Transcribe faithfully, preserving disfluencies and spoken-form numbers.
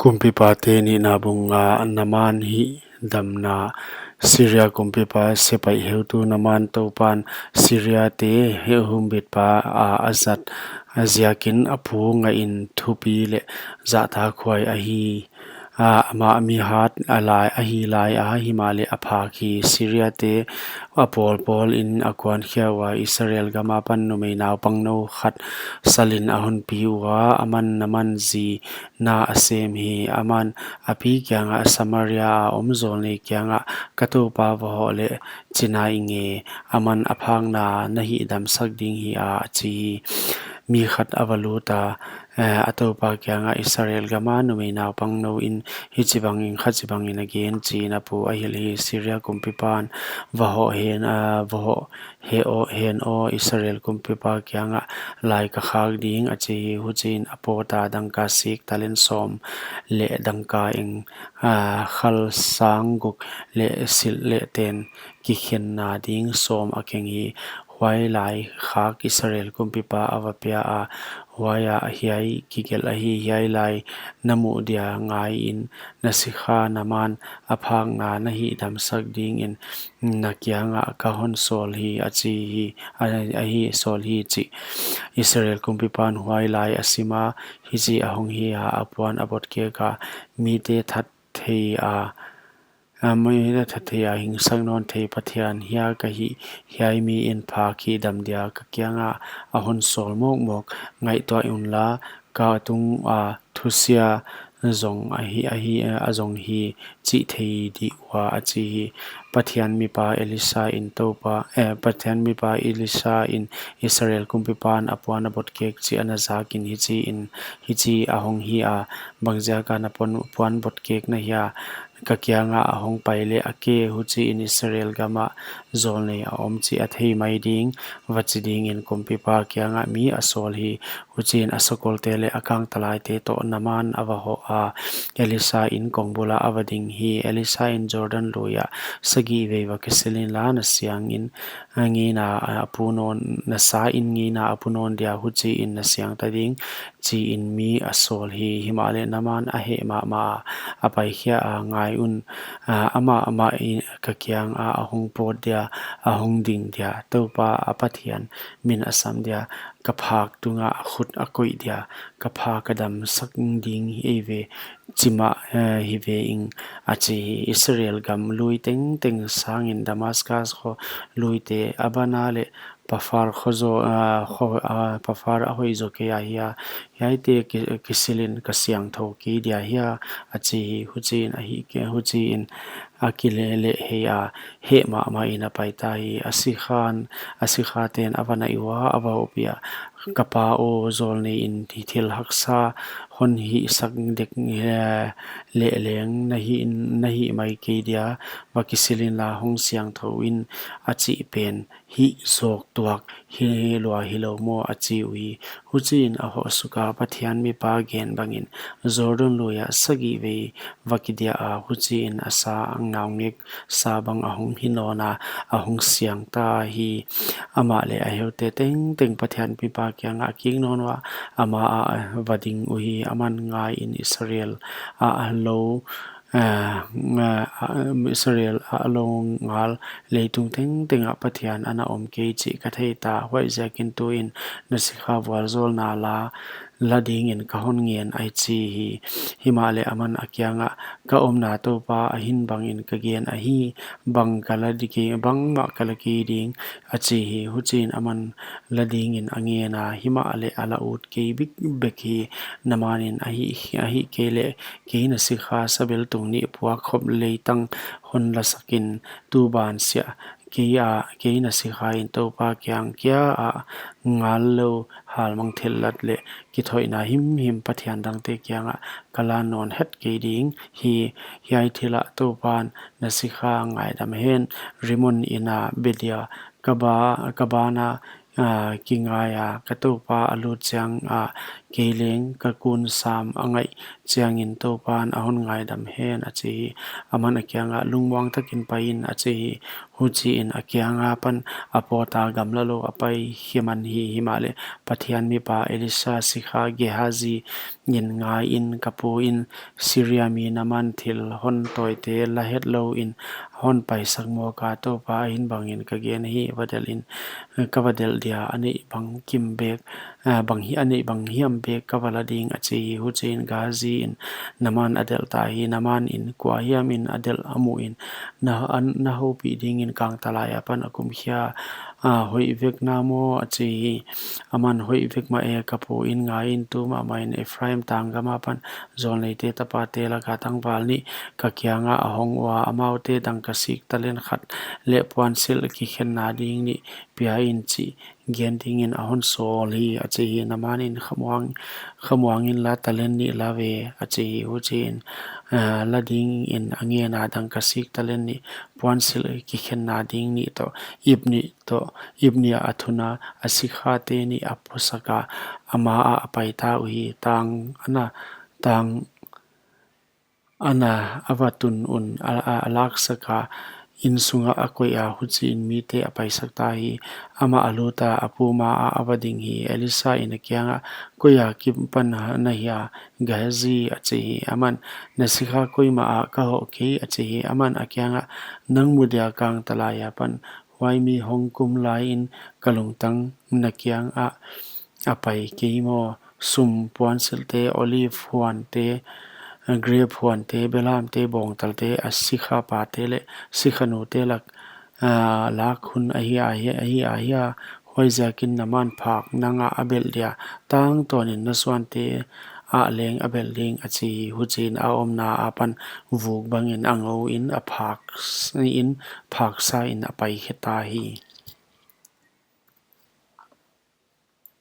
Kumpipate nihna bung nga. Naman hihdamna. Syria kumpipa sepaih heutu Naman, Toupan Syriate humbitpa a a zat ziakin a pu ngaihin thupi leh zahtakhuai ahi. A, amah mi hat a lai, ahi lai a, himahleh a phak hi. Syriate a pawlpawlin a kuankhia ua, Israel gam apan numei naupangnou khat salin a honpi ua, aman Naman zi na a sem hi. Aman a pi kiangah, Samaria a om zawlnei kiangah, ka toupa va hoh leh chi nai nge, aman a phakna na hihdamsak ding hi a, a chi hi. Mi khat a va lut a, eh, a toupa kiangah, Israel gama numei naupangnou in hichibangin khachibangin a gen, chiin a pu a hilh hi. Syria kumpipan, va hoh hen, ah, va hoh he aw, hen aw, Israel kumpipa kiangah lai ka khak ding, a chi hi. Huchiin a pawta dangka sik talent sawm leh dangka eng, ah, khal sang guk leh silh leh ten kikhenna ding sawm a keng hi. Huai lai khak Israel kumpipa a va pia a, huaiah hiai kigelh ahi. Hiai lai na muh dia ngaiin, na sikha Naman a phakna na hihdamsak dingin na kiangah ka hon sawl hi, a chi hi, a, ahi sawl hi, chih. Israel kumpipan huai lai a sim a, hichi a hong hi a, a puan a bot kek a, mite that thei a, a, mite that thei a, hingsak nawn thei Pathian hia ka hih, hiai mi in phak hihdam dia ka kiangah a hon sawl mawkmawk, ngaihtuah unla, ka tunga thusia zong ahi, ahi, a zong hi, chih thei dih ua, a chi hi. Pathian mipa Elisa in Toupa, eh, Pathian mipa Elisa in Israel kumpipan a puan a bot kek chih ana zakin, hichiin, hichi a hong hi a, bangziaka na puan, puan bot kek na hia, ka kiangah a hong pai leh a ke, huchiin Israel gamah zawlnei a om chih a thei mai ding, va chi dingin kumpipa kiangah mi a sawl hi. Huchiin a sakolte leh a kangtalaite toh Naman a va hoh a, Elisa in kong bulah a va ding hi. Elisa in Jordan luiah sagih vei va kisil inla, na siangin, a ngeina a pu nawn, na sa in ngeina a pu nawn dia, huchiin na siangta ding, chiin mi a sawl hi. Himahleh Naman a heh mahmah a, a paikhia a, ngai un, a, amah, amah in ka kiangah a hong pawt dia, a hong ding dia, Toupa a Pathian min a sam dia, ka phak tungah a khut a koih dia, ka phak a damsak ding hi ve, chi mah, eh, hi ve ing, a chi hi. Israel gam lui tengteng sangin Damascus kho luite, Abana leh Pharpar kho zaw, ah, kho, ah, Pharpar a hoih zaw kei ahia, hiaite ki, kisilin ka siangthou kei dia hia, a chi hi. Huchiin a hih kei, huchiin a kileleh hei a, heh mahmahin a paita hi. A sikhan, a sikhaten a va naih ua, a va houpih a, ka pa aw, zawlnei in thil haksa hon hihsak dek, eh, leh leng na hih, na hih mai kei dia, va kisil inla hong siangthou in, a chih pen hih zawk tuak hi lua hilou maw, a chi uhi. Huchiin a hoh suka, Pathian mipa gen bangin Jordan luiah sagih vei va kidiah a, huchiin a sa a naungek sa bang a hong hi nawn a, a hong siangta hi. Amah leh a heute tengteng Pathian mipa kiangah a kik nawn ua, amah ah va ding uhi. Aman, ngaiin, Israel ah lou, eh, nga-, ah, Israel ah lou ngal leitung tengtengah Pathian ana om kei chih ka theita. Huaiziakin tuin na sikha vualzawlna la, la dingin ka hon ngen, a chi hi. Himahleh aman a kiangah, ka omna Toupa ahin bangin ka gen ahi, bang ka la di kei, bangmah ka la kei ding, a chi hi. Huchiin aman la dingin a ngen a, himahleh a la ut kei bikbek hi. Namanin, a hih, a hih kei leh kei na sikha sabeltung nih puak khop leitang hon lasak in, tu bansiah kei a, kei na sikha in Toupa kiang kia ah ngal lou halmang thillat leh kithoihna himhim pathian dangte kiangah ka lan nawn het kei ding hi. Hiai thilah Toupan na sikha ngaidam hen. Rimon inn a be dia, ka ba, ka bana, ah, kingai a, ka Toupa a lut chiang a, kei leng ka kun sam a ngaih chiangin Toupan a hon ngaidam hen, a chi hi. Aman a kiangah, lungmuang takin pai in, a chi hi. Huchiin a kiang apan a pawt a, gamla lou a pai himan hi. Himahleh Pathian mipa Elisa sikha Gehazi in, ngai in, ka pu in Syria mi Naaman thil hon tawite la het lou in hon paisak mawk a, Toupa ahin bangin ka gen hi, va delh in, ka va delh dia a neih bang kim bek, ah, bang hi, a neih bang hiam bek ka va la ding, a chi hi. Huchiin Gehazi in Naaman a delh ta hi. Naaman in kua hiam in a delh a muh in, na, an, na houpih dingin kangtalai apan a kumkhia, ah, hoih vek na maw, a chi hi. Aman, hoih vek mah e, ka pu in, ngai in, tu mahmah in Ephraim tang gam apan zawlneite tapate laka tangval nih ka kiangah a hong ua, amaute dangkasik talent khat leh puansilh kikhenna ding nih pia in chih gen dingin a hon sawl hi, a chi hi. Naaman in khamuang, khamuang in la, talent nih la ve, a chi hi. Huchiin, ah, la dingin a ngen a, dangkasik talent nih, puansilh kikhenna ding nih toh, ip nih toh, ip nih a thun a, a sikhate nih a pusak a, ama ah a pai ta uhi. Tang ana, tang ana a va tun un, a, a, a laksak a, inn sungah a koih a, huchiin mite a paisak ta hi. Amah a lut a, a pu ma ah a va ding hi. Elisa in a kiangah, koi a kipan na hia, Gehazi? a chi hi. Aman, na sikha koi mah ah ka hoh kei, a chi hi. Aman a kiangah, nang mu dia kangtalai apan huai mi hong kum lai in ka lungtang na kiangah a pai kei maw? Sum, puansilhte, olive huante, grape huante, belamte, bawngtalte, a sikhapate leh sikhanute lak, ah, lak hun ahi a, ahi a, ahi a. Huaiziakin Naaman phak nang ah a belh dia, tangtawnin na suante ah leng a belh ding, a chi hi. Huchiin a omna apan vuk bangin a ngou in, a phak s-, in, phaksa in a pai khe ta hi.